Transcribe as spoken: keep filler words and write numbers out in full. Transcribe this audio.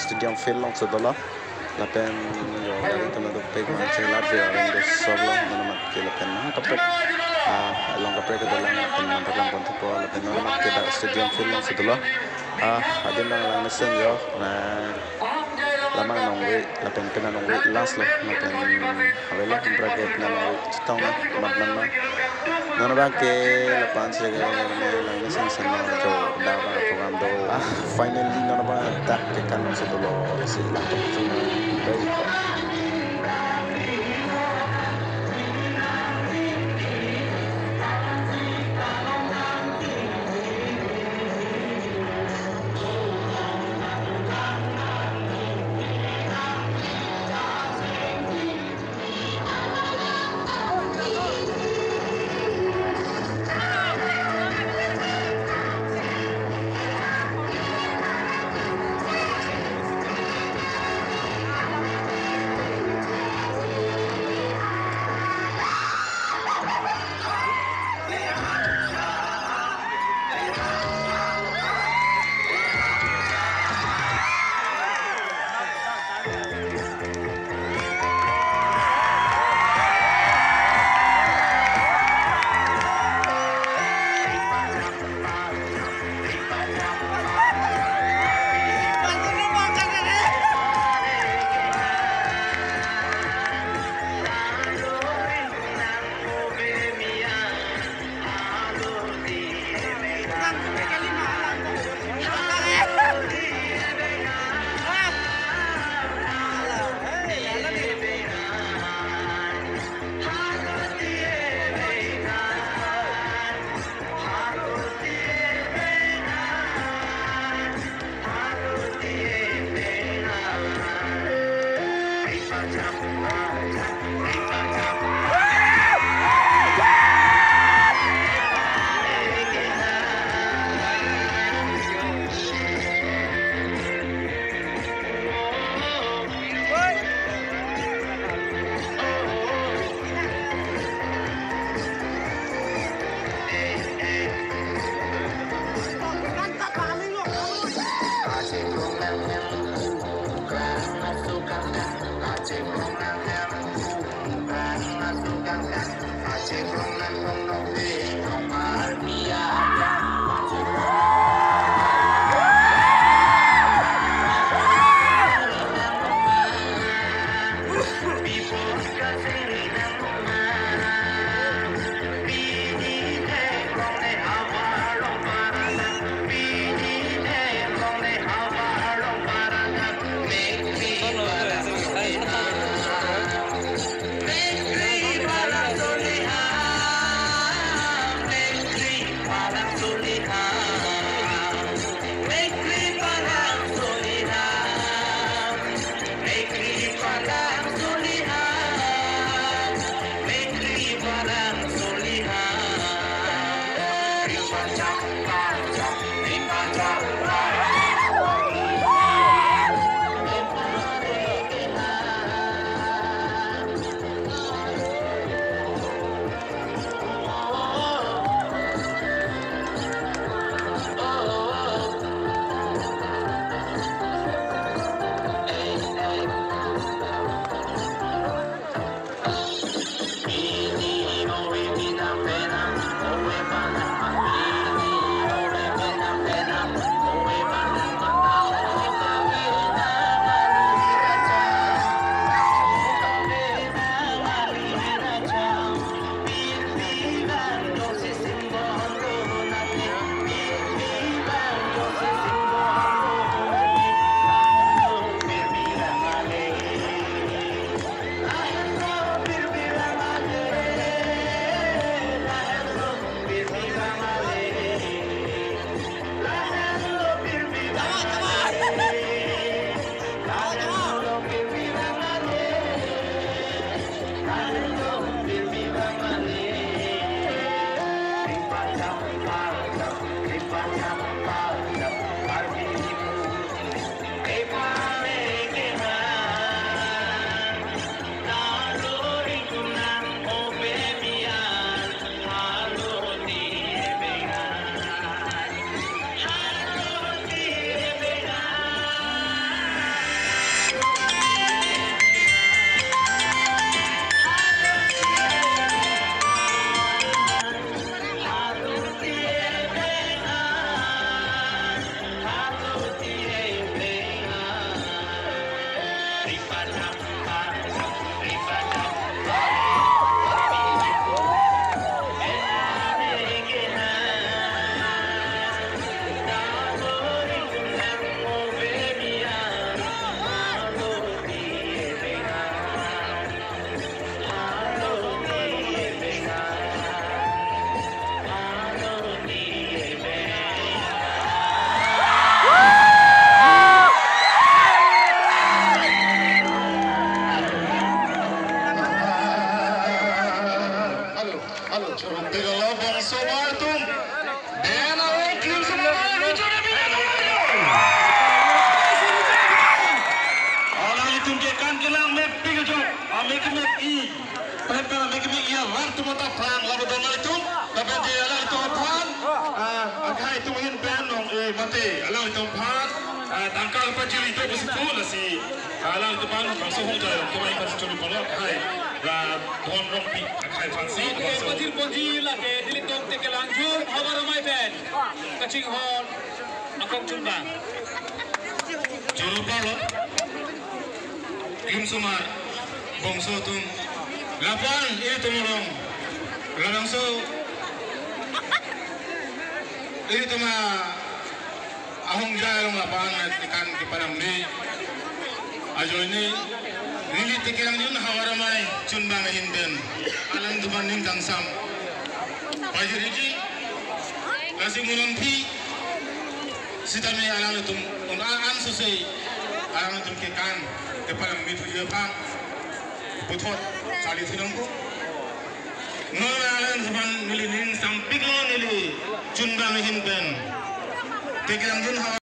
Stadium field alongsi dolo. Lapen yo gari atum ta dopik, man chelat ve areng do solo, non amat ke lapen ha kaprek, ah, along kaprek kedo lang, lapen non langpon thupo, lapen non amat ke dak stadium field alongsi dolo. Ah, adim lang lang mesen yo, na lamang nangve, lapen pena nangve last lo, lapen avelo, bra ke pena nangve chetong na, mat man ma. Non abang ke lapu-an si ke ne lang mesen sen ma jo dak abang program do. Ah, finally non abang dak ke kan alongsi dolo, si langtum chung bai ko. Chorong pik lo Bongsomar atum. Bena ong Klimsomar atum. Alanglitum ke kan kelang mepik jo. Ame kemek i. Pen pen ame kemek i arat atum ta phrang lapu don alanglitum. Lapen te alanglitum aphan, ah, akhai atum ahin pen nong, eh, mate alanglitum aphan, ah, tangka pajir itu besi full lasi. Alanglitum aphan bangso hong jai, kemai kan churi polok hai. La Don Rongpi akhai aphansi. Oke, bangso pajir ponji lake nelitum Tekelangjun havar amei pen kachinghon akong chunbang. Choro palo. Klimsomar Bongso atum. Lapu-an ilitum along. Labangso ilitum a ahong jai along lapu-an kekan kepalang ni. Ajoine neli Tekelangjun havar amei chunbang ahin pen alanglitum aphan ning kangsam pajiriji. Lasi mo nonphi sitame alanglitum un-an sose alanglitum kekan kepalang mi thuji aphan puthot charli thunang ko. Non alanglitum aphan neli ning sampik lo neli chunbang ahin pen Tekelangjun havar